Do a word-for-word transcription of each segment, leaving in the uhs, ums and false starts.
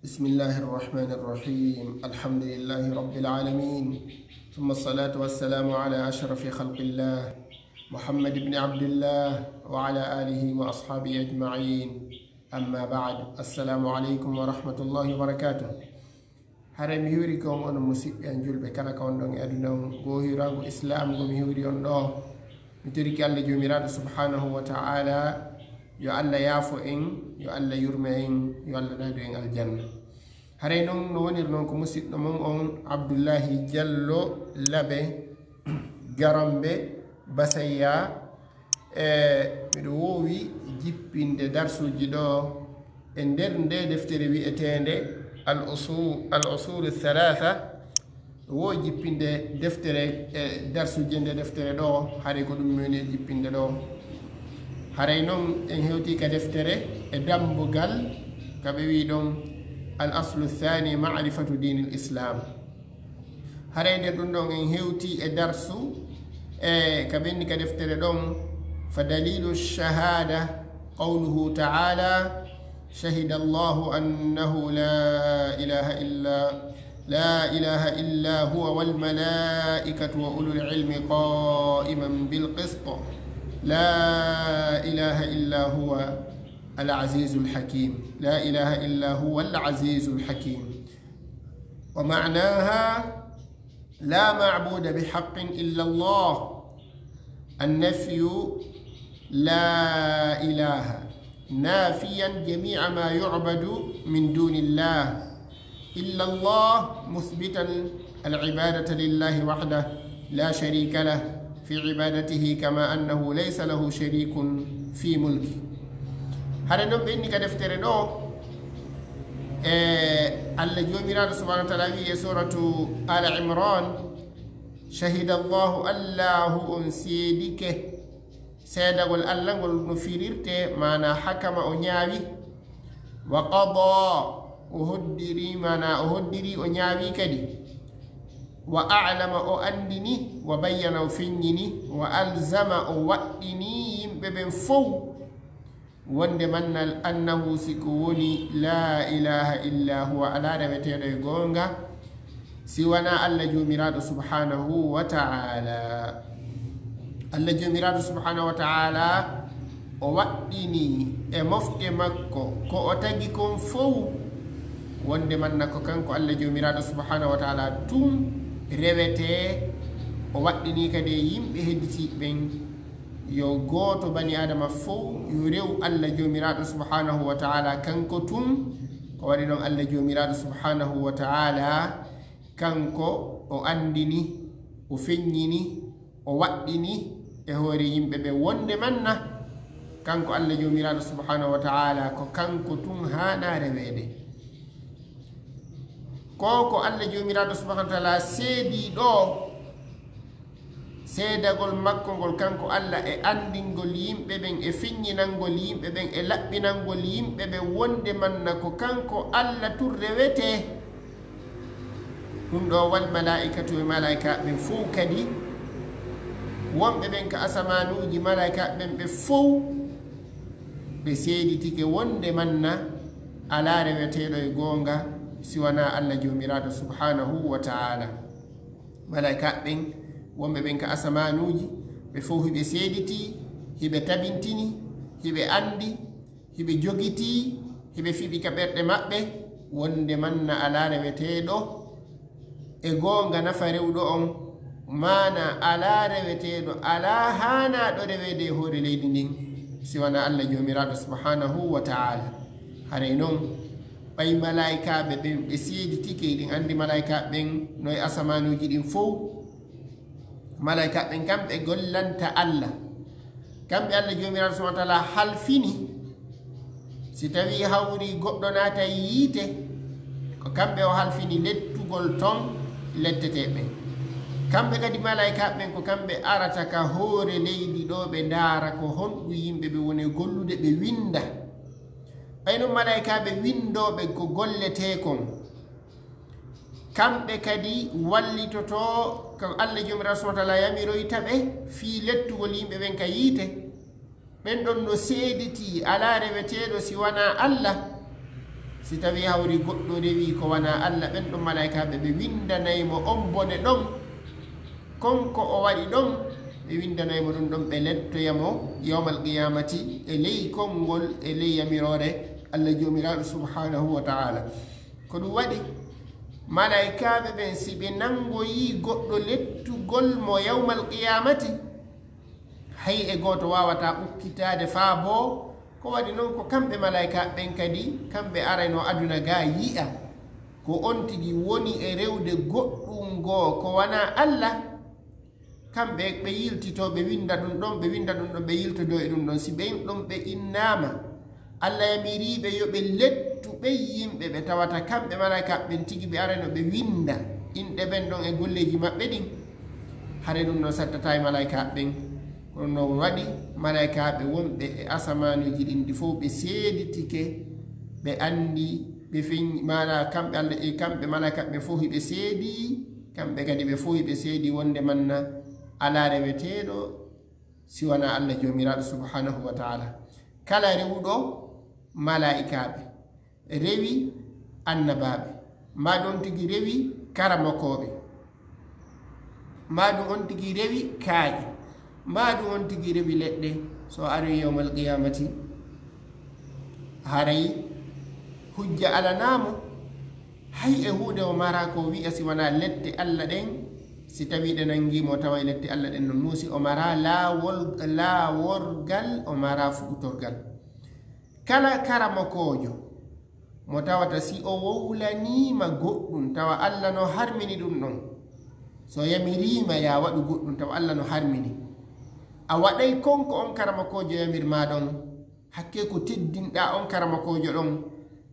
بسم الله الرحمن الرحيم. الحمد لله رب العالمين. ثم الصلاة والسلام على أشرف خلق الله محمد بن عبد الله وعلى آله وأصحابه أجمعين. أما بعد. السلام عليكم ورحمة الله وبركاته. Haray mi hiwri ko on, onon musiɓɓe an julɓe kala ka on ɗon e aduna on, goo hiwraango Islaam ngo mi hiwri on ɗoo. Mi torike Allah Joomiraaɗo subhaanahu wa ta'ala, yo Allah yaafo en, yo Allah yurme en, yo Allah naadu en aljanna. Haray non no wonir non ko musiɗɗo mon on Abdullahi Jallo Labe Garambe Basayya. E miɗo woowi jippinde darsuuji ɗoo e nder nde deftere wi'eteende Al Usu-, Al Usulu Thalatha. Wo jippinde deftere, e darsuuji nde deftere ɗoo, haray ko ɗum mi woni e jippinde ɗoo. Haray non en hewti ka deftere e dambugal ka ɓe wi'i ɗon Al Aslu Thani, Ma'rifatu Diinil Islaam. Haray nder ɗum ɗon en hewti e darsu e ka ɓenni ka deftere ɗon, fa daliilu shahaada qawluhu ta'ala, شهد الله أنه لا إله إلا، لا إله إلا هو والملائكة وأولو العلم قائما بالقسط، لا إله إلا هو العزيز الحكيم، لا إله إلا هو العزيز الحكيم. ومعناها: لا معبود بحق إلا الله. النفي: لا إله، نافيا جميع ما يعبد من دون الله إلا الله، مثبتا العبادة لله وحده لا شريك له في عبادته كما أنه ليس له شريك في ملكه. Haray non ɓenni ka deftere ɗoo, e Allah Joomiraaɗo subhaanahu wa ta'ala wi'i e suuratu Aala Imraan, شهد الله, Allaahu on seedike, seedagol Allah ngol no firirtee, maanaa hakama, o ñaawi, wa qadaa, o hoddiri, maanaa o hoddiri, o ñaawi kadi, wa a'lama, o anndini, wa bayyana, o feññini, wa alzama, o waɗɗini yimɓe ɓen fow, wonde mannal annahu, si ko woni, laa ilaaha illaa huwa, alaa reweteeɗo e goonga si wanaa Allah Joomiraaɗo subhaanahu wa ta'ala. Allah Joomiraaɗo subhaanahu wa ta'ala, o waɗɗini e mofte makko ko o tagi kon fow, wonde manna ko kanko Allah Joomiraaɗo subhaanahu wa ta'ala tun rewetee, o waɗɗini kadi e yimɓe hedditiiɓe ɓen, yo gooto bani Aadama fow yo rew Allah Joomiraaɗo subhaanahu wa ta'ala kanko tun. Ko waɗi non Allah Joomiraaɗo subhaanahu wa ta'ala kanko o anndini, o feññini, o waɗɗini e hoore yimɓe ɓe wonde manna kanko Allah Joomiraaɗo subhaanahu wa ta'ala ko kanko tun haanaa reweede. Ko ko Allah Joomiraaɗo subhaanahu wa ta'ala seedii ɗoo, seedagol makko ngol kanko Allah e anndingol yimɓe ɓen e feññinangol yimɓe ɓen e laɓɓinangol yimɓe ɓen wonde manna ko kanko Allah tun rewetee. Ɗum ɗoo, wal malaa'ikatu, e malaa'ikaaɓe ɓen fow kadi, wonɓe ɓen ka asamaanuuji, malaa'ikaaɓe ɓen ɓe fow, ɓe seeditike wonde manna alaa reweteeɗo e goonga si wanaa Allah Joomiraaɗo subhaanahu wa ta'ala. Malaa'ikaaɓe ɓen, wonɓe ɓen ka asamaanuuji, ɓe fow hiɓe seeditii, hiɓe tabintini, hiɓe anndi, hiɓe jogitii, hiɓe fiɓi ka ɓerɗe maɓɓe, wonde manna alaa reweteeɗo e goonga nafa rewɗo on, maanaa alaa reweteeɗo, alaa haanaaɗo reweede e hoore leydi ndin, si wanaa Allah Joomiraaɗo subhaanahu wa ta'ala. Haray non, ɓay malaa'ikaaɓe ɓen ɓe seeditike, eɗen anndi malaa'ikaaɓe ɓen no e asamaanuuji ɗin fow, malaa'ikaaɓe ɓen kamɓe gollanta Allah. Kamɓe Allah Joomiraaɗo subhaanahu wa ta'ala halfini, si tawii hawri goɗɗo naata yiite, ko kamɓe o halfini lettugol ton lettetee ɓen. Kamɓe kadi malaa'ikaaɓe ɓen ko kamɓe arata ka hoore leydi ɗoo ɓe ndaara ko honɗum yimɓe ɓe woni e gollude ɓe winnda. Ɓay non malaa'ikaaɓe winndooɓe ko golletee kon, kamɓe kadi wallitotoo ko Allah Joomiraaɗo subhaanahu wa ta'ala yamiroyta ɓe fii lettugol yimɓe ɓen ka yiite. Ɓen ɗon no seeditii alaa reweteeɗo si wanaa Allah, Si tawii hawri goɗɗo rewii ko wanaa Alla, ɓen ɗon malaa'ikaaɓe ɓe winndanay mo on bone ɗon, kon ko o waɗi ɗon, ɓe winndanay mo ɗun ɗon, ɓe lettoya mo yawmal qiyaamati e ley konngol, e ley yamiroore Alla Joomiraaɗo subhaanahu wa ta'aala. Ko ɗun waɗi, malaa'ikaaɓe ɓen, si ɓe nanngoyii goɗɗo lettugol mo yawmal qiyaamati, hay e gooto waawataa ukkitaade faa boo. Ko waɗi non, ko kamɓe malaa'ikaaɓe ɓen kadi, kamɓe arayno aduna gaa yi'a ko on tigi woni e rewde goɗɗun goo ko wanaa Alla. Kamɓe ɓe yiltitoo, ɓe winnda ɗun ɗon, ɓe winnda ɗun ɗon, ɓe yiltodoo e ɗun ɗon. Si ɓen ɗon ɓe innaama, Alla yamirii ɓe yo ɓe lettu ɓen yimɓe ɓe tawata kamɓe malaa'ikaaɓe ɓen tigi ɓe arayno ɓe winnda inɗe ɓen ɗon e golleeji maɓɓe ɗin. Haray ɗun ɗon sattataa e malaa'ikaaɓe ɓen. Kono no waɗi, malaa'ikaaɓe wonɓe e asamaanuuji ɗin ɗi fow ɓe seeditike, ɓe anndi, ɓe feñ-, maanaa kamɓe Alla e kamɓe malaa'ikaaɓe ɓen fow hiɓe seedii, kamɓe kadi ɓe fow hiɓe seedii wonnde manna alaa reweteeɗo si wanaa Alla Joomiraaɗo subhaanahu wa ta'aala. Kala rewuɗo malaa'ikaaɓe, rewi annabaaɓe, maa ɗun on tigi rewi karamokooɓe, maa ɗun on tigi rewi kaaƴe, maa ɗun on tigi rewi leɗɗe, so aroyi yawmal qiyaamati, haray hujja alanaa mo, hay e huunde o maraa ko wi'a si wanaa lette Alla ɗen, si tawii ɗe nanngii mo, tawa e lette Alla ɗen no muusi, o maraa laawol, laaworgal, o maraa fuɗɗorgal. Kala karamokoojo mo tawata si o wowlaniima goɗɗun, tawa Alla no harmini ɗun ɗon. So yamiriima yaa waɗu goɗɗun, tawa Alla no harmini. A waɗay kon ko on karamokoojo yamir maa ɗon. Hakkee ko teddinɗaa on karamokoojo ɗon.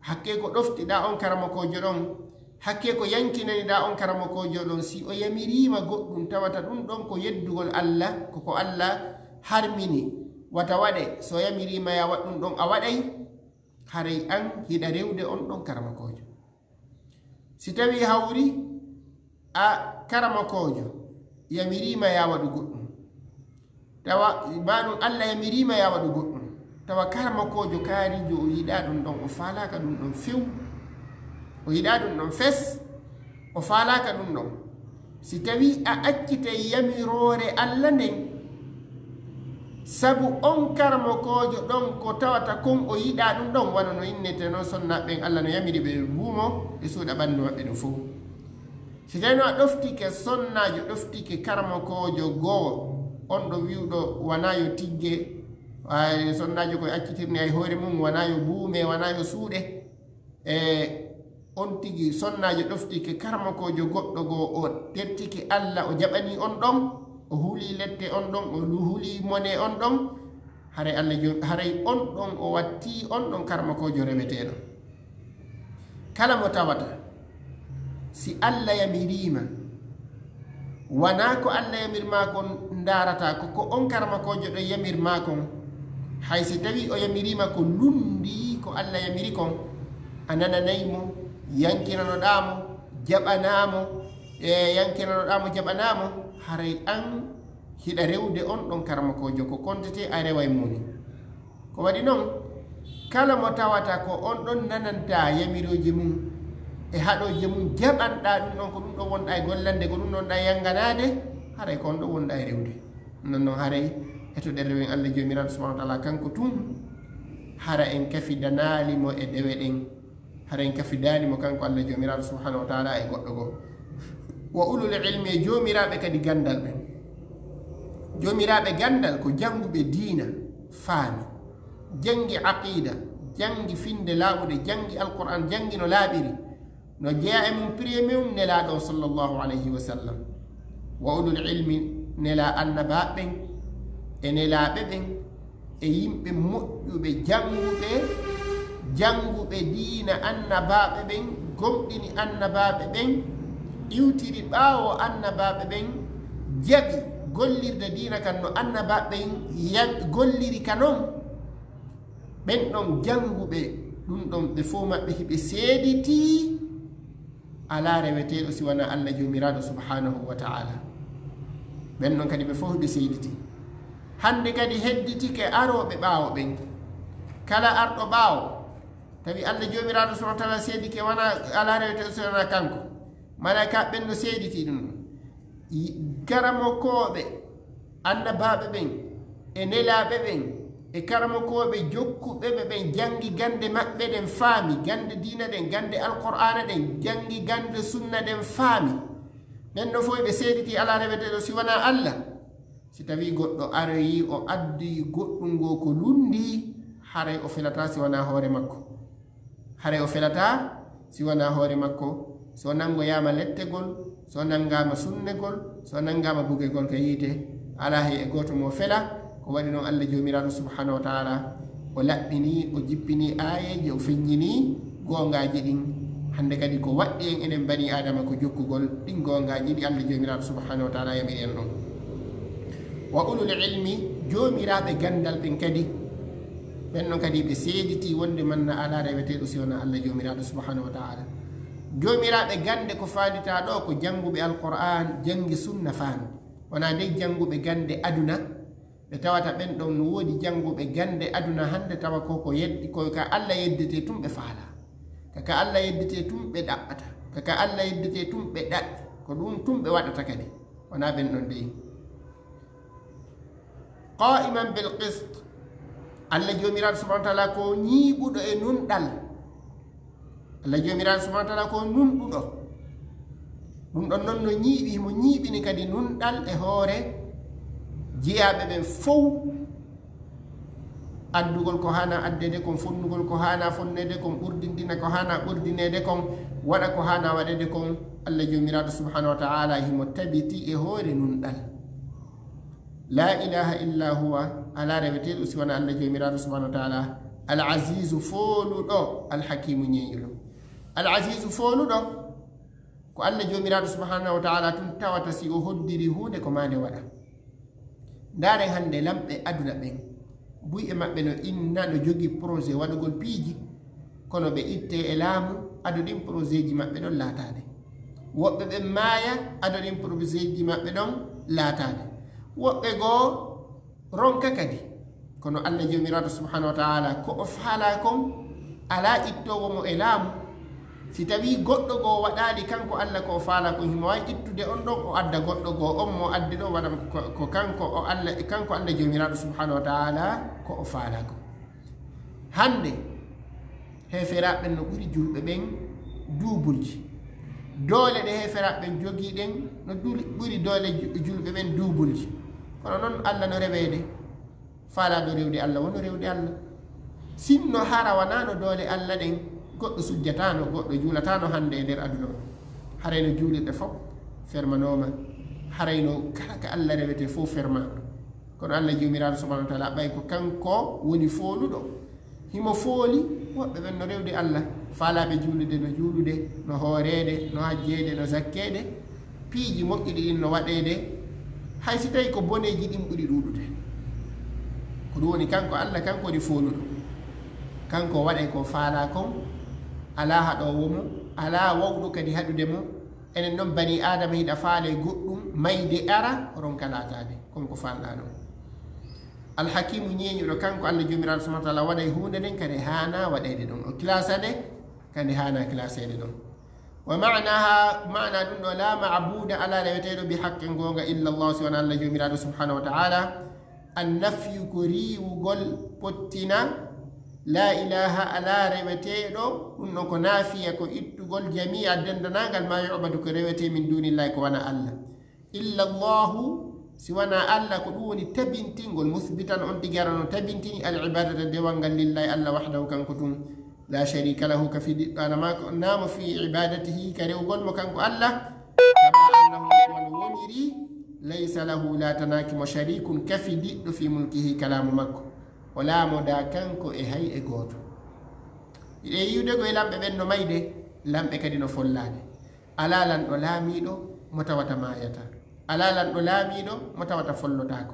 Hakkee ko ɗoftiɗaa on karamokoojo ɗon. Hakkee ko yankinaniɗaa on karamokoojo ɗon. Si o yamiriima goɗɗun, tawata ɗun ɗon ko yeddugol Alla, ko ko Alla harmini. Wata waɗe, so yamiriima yaa waɗ ɗun ɗon, a waɗay, haray an hiɗa rewde on ɗon karamokoojo. Si tawii hawri a karamokoojo yamiriima yaa waɗu goɗɗun, tawa maa ɗun Alla yamiriima yaa waɗu goɗɗun, tawa karamokoojo kaariijo o yiɗaa ɗun ɗon, o faalaaka ɗun ɗon few, o yiɗaa ɗun ɗon fes, o faalaaka ɗun ɗon. Si tawii a accitay yamiroore Alla nden, sabu on karamokoojo ɗon ko tawata kon o yiɗaa ɗun ɗon, wano no innete non, sonnaaɓe ɓen Alla no yamiri ɓe ɓe buumo, ɓe suuɗa ɓanndu maɓɓe ɗun fow. Si tawii no a ɗoftike sonnaajo, ɗoftike karamokoojo goo, on ɗo wi'uɗo wanaa yo tigge, ay, sonnaajo ko accitirni ay hoore mun, wanaa yo buume, wanaa yo suuɗe. E on tigi sonnaajo ɗoftike karamokoojo goɗɗo goo, o tettike Alla, o jaɓanii on ɗon, o hulii lette on ɗon, o lu-, hulii mone on ɗon, haray Alla jo-, haray on ɗon o wattii on ɗon karamokoojo reweteeɗo. Kala mo tawata, si Alla yamiriima, wanaa ko Alla yamir maa kon ndaarataa, ko, ko on karamokoojo ɗon yamir maa kon. Hay si tawii o yamiriima ko lunndii ko Alla yamiri kon, a nananay mo, yankinanoɗaa mo, jaɓanaa mo, e yankinanoɗaa mo, jaɓanaa mo, haray an hiɗa rewde on ɗon karamokoojo, ko kontetee a reway mo ni. Ko waɗi non, kala mo tawata ko on ɗon nanantaa yamirooji mun e haɗooji mun, jaɓanɗaa ɗun ɗon, ko ɗun ɗon wonɗaa e gollande, ko ɗun ɗon wonɗaa e yannganaade, haray ko on ɗon wonɗaa e rewde. Non non, haray etoɗen rewen Alla Joomiraaɗo subhaanahu wa ta'aalaa kanko tun, hara en kafidanaali mo e dewe ɗen. Hara en kafidaali mo kanko Alla Joomiraaɗo subhaanahu wa ta'aalaa e goɗɗo goo. Wa ulul ilmi, e joomiraaɓe kadi ganndal ɓen. Joomiraaɓe ganndal ko jannguɓe diina, faami, janngi aqiida, janngi finnde laaɓuɗe, janngi Alqur'aan, janngi no laaɓiri, no jeyaa e mum premier mum Nelaaɗo on sallallahu alayhi wa sallam. Wa ulul ilmi, nelaa annabaaɓe ɓen e nelaaɓe ɓen, e yimɓe moƴƴuɓe, jannguɓe, jannguɓe diina annabaaɓe ɓen, gomɗini annabaaɓe ɓen, iwtiri ɓaawo annabaaɓe ɓen, jaɓi gollirde diina kan no annabaaɓe ɓen ya-, golliri ka non. Ɓen ɗon jannguɓe ɗun ɗon, ɓe fow maɓɓe hiɓe seeditii alaa reweteeɗo si wanaa Alla Joomiraaɗo subhaanahu wa ta'aalaa. Ɓen ɗon kadi ɓe fow ɓe seeditii. Hannde kadi hedditike arooɓe ɓaawo ɓen. Kala arɗo ɓaawo, Tawi Allah Joomiraaɗo subhanahu wa taala seedike wona alaa reweteeɗo so wonaa kanko. Malaykaaɓe ɓen no seeditii ɗum. Karamokooɓe annabaaɓe ɓen e nelaaɓe ɓen e karamokooɓe jokkuɓe ɓe ɓen janngi gannde maɓɓe ɗen, faami gannde diina ɗen, gannde Alqur'aana ɗen, janngi gannde sunna ɗen, faami. Ɓen ɗon fof ɓe seeditii alaa reweteeɗo si wonaa Allah. Si tawii goɗɗo aroyii o addii goɗɗum ngoo ko lunndii, haray o felataa si wonaa hoore makko. Haray o felataa si wonaa hoore makko. So nanngoyaama lettegol, so nanngaama sunnegol, so nanngaama bugegol ka yiite, alaa hay e gooto mo fela. Ko waɗi noon Allah Joomiraaɗo subhanahu wa taala o laɓɓinii, o jippinii aayeeje, o feññinii goongaaji ɗin. Hannde kadi ko waɗɗi en enen banii Aadama ko jokkugol ɗin goongaaji ɗi Allah Joomiraaɗo subhanahu wa taala yamiri en ɗon. Wa ulul ilmi, joomiraaɓe ganndal ɓen kadi, ɓen ɗon kadi ɓe seeditii wonde manna alaa reweteeɗo si wonaa Allah Joomiraaɗo subhanahu wa taala. Joomiraaɓe gannde ko faanditaa ɗoo ko jannguɓe Alqur'aan, janngi sunna faami. Wonaa dey jannguɓe gannde aduna, ɓe tawata ɓen ɗon no woodi jannguɓe gannde aduna hannde tawa ko ko yeddi, ko ka Allah yeddetee tun ɓe faalaa. Ka ka Allah yeddetee tun ɓe ɗaɓɓata. Ka ka Allah yeddetee tun ɓe ɗaɓɓi. Ko ɗum tun ɓe waɗata kadi. Wonaa ɓen ɗon dey. Qaa'iman bil qist. Allah Joomiraaɗo subhanahu wa taala ko ñiiɓuɗo e nunɗal. Allah Joomiraaɗo subhanahu wa taala ko nunɗuɗo. Ɗum ɗon non no ñiiɓi, mo ñiiɓini kadi nunɗal e hoore jiyaaɓe ɓen fow. Addugol ko haana addeede kon, fonnugol ko haana fonneede kon, ɓurdindina ko haana ɓurdineede kon, waɗa ko haana waɗeede kon. Allah Joomiraaɗo subhanahu wa taala himo tabiti e hoore nunɗal. La ilaha illa huwa, alaa reweteeɗo si wonaa Allah Joomiraaɗo subhanahu wa taala. Al azizu, fooluɗo, al hakimu, ñeeñuɗo. Al azizu, fooluɗo, ko Allah Joomiraaɗo subhanahu wa taala tun tawata si o hoddiri huunde ko maa nde waɗa. Ndaaren hannde lamɓe aduna ɓen, buy e maɓɓe no inna no jogii projet waɗugol piiji, kono ɓe ittee e laamu, ado ɗin projetji maɓɓe ɗon laataade. Woɓɓe ɓen maaya, ado ɗin projetji maɓɓe ɗon laataade. Woɓɓe goo ronka kadi. Kono Allah Joomiraaɗo subhanahu wa taala ko o faalaa kon, alaa ittoowo mo e laamu. Si tawii goɗɗo goo waɗaali kanko Allah ko o faalaa kon, himo waawi ittude on ɗon, o adda goɗɗo goo, on mo addi ɗon waɗa ko, ko kanko o Allah, kanko Allah Joomiraaɗo subhanahu wa taala ko o faalaa kon. Hannde, heeferaaɓe ɓen no ɓuri julɓe ɓen duubulji. Doole ɗe heeferaaɓe ɓen jogii ɗen no duli-, ɓuri doole ju-, julɓe ɓen duubulji. Kono non Allah no reweede. Faalaaɗo rewde Allah wonno rewde Allah. Sinno hara wanaano doole Allah ɗen, goɗɗo sujjataano, goɗɗo juulataano hannde e nder aduna o. Haray no juulirɗe fof fermanooma. Haray no kala ka Allah rewetee fof fermaama. Kono Allah Joomiraaɗo subhanahu wa taala, ɓay ko kanko woni fooluɗo. Himo fooli woɓɓe ɓen no rewde Allah. Faalaaɓe juulude no juulude, no hooreede, no hajjeede, no zakkeede. Piiji moƴƴuɗi ɗin no waɗeede, hay si tawii ko boneeji ɗin ɓuri ɗuuɗude. Ko ɗum woni kanko Allah, kanko woni fooluɗo. Kanko waɗay ko faalaa kon, alaa haɗoowo mo, alaa wawɗo kadi haɗude mo. Enen non banii Aadama hiɗa faalay goɗɗum, mayde ara, ronka laataade. Kon ko faalɗaa ɗon. Alhakimu ñeeñuɗo, kanko Allah Joomiraaɗo subhanahu wa taala waɗay huunde nden ka nde haanaa waɗeede ɗon. O kilasa nde ka nde haanaa kilaseede ɗon. Wa maanaha, maana ɗum ɗo, la maabuda, alaa reweteeɗo, bi haqqin, goonga, illa Allah, si wonaa Allah Joomiraaɗo subhanahu wa taala. An nafyu ko riiwugol, pottina, la ilaha, alaa reweteeɗo, ɗum ɗon ko naafiya, ko ittugol, jamia, denndanangal, ma yu'badu, ko rewetee, min dunillahi, ko wonaa Allah. Illa Allahu, si wonaa Allah, ko ɗum woni tabintingol, musbitan, on tigi ara no tabintini, al ibadata, dewal ngal, lillahi, Allah, wahdahu, kanko tun, la sharika lahu, ka fidiɗɗo ana maako, naamo fi ibadatihi, ka rewgol mo kanko Allah, kama annahu, wano woniri, laysa lahu, laatanaaki mo, sharikun, ka fidiɗɗo, fi mulkihi, ka laamu makko. O laamodaa kanko e hay e gooto. Hiɗen yi'ude ko e lamɓe ɓen no mayde, lamɓe kadi no follaade. Alaa lanɗo laamiiɗo mo tawata maayataa. Alaa lanɗo laamiiɗo mo tawata follotaako.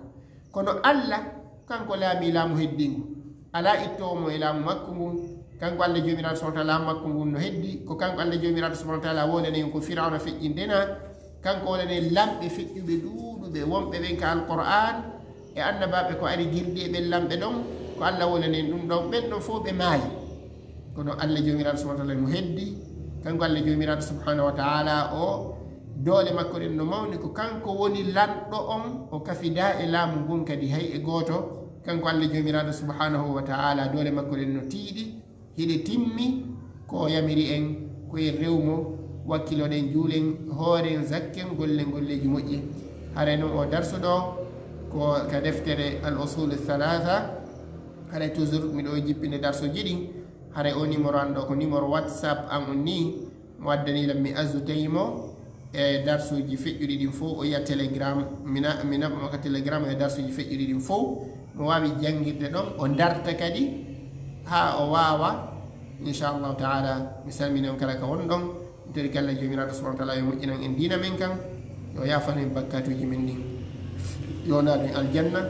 Kono Allah, kanko laamii laamu heddingu. Alaa ittoowo mo e laamu makko ngun. Kanko Allah Joomiraaɗo subhanahu wa taala, laamu makko ngun no heddi. Ko kanko Allah Joomiraaɗo subhanahu wa taala wolani en ko Firawna feƴƴinde naa. Kanko wolani en lamɓe feƴƴuɓe ɗuuɗuɓe wonɓe ɓen ka Alqur'aan e annabaaɓe ko ari girdi e ɓen lamɓe ɗon. Ko Allah wolani en ɗum ɗon. Ɓen ɗon fof ɓe maayi. Kono Allah Joomiraaɗo subhanahu wa taala mo heddi. Kanko Allah Joomiraaɗo subhanahu wa taala o, doole makko ɗen no mawni, ko kanko woni lanɗo on, o kafida e laamu ngun kadi hay e gooto. Kanko Allah Joomiraaɗo subhanahu wa taala, doole makko ɗen no tiiɗi, hiɗe timmi. Ko o yamiri en, ko en rew mo, wakkiloɗen, juulen, hooren, zakken, gollen golleeji moƴƴi. Hare non o darsu ɗo ko ka deftere Al Usul Thalatha. Hare toujours miɗo jippinde darsuji ɗin. Hare o numéro an ɗo ko numéro WhatsApp an on ni. Mo addani lam mi azutay mo e darsuji feƴƴuɗi ɗin fow, o yiya Telegram, mi naɓa mo ka Telegram e darsuji feƴƴuɗi ɗin fow. Mo waawi janngirde ɗon, o darta kadi haa o waawa. Inchallahu taala, mi salmini on kala ka won ɗon. Mi tori Allah Joomiraaɗo subhanahu wa taala yo moƴƴinan en diina men kan, yo yaafan en bakkatuuji men ɗin, yo naadu en aljanna.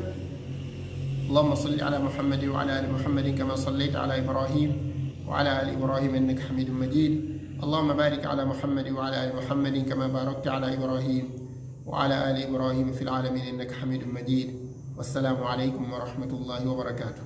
اللهم صل على محمد وعلى آل محمد كما صليت على إبراهيم وعلى آل إبراهيم إنك حميد مجيد. اللهم بارك على محمد وعلى آل محمد كما باركت على إبراهيم وعلى آل إبراهيم في العالمين إنك حميد مجيد. والسلام عليكم ورحمة الله وبركاته.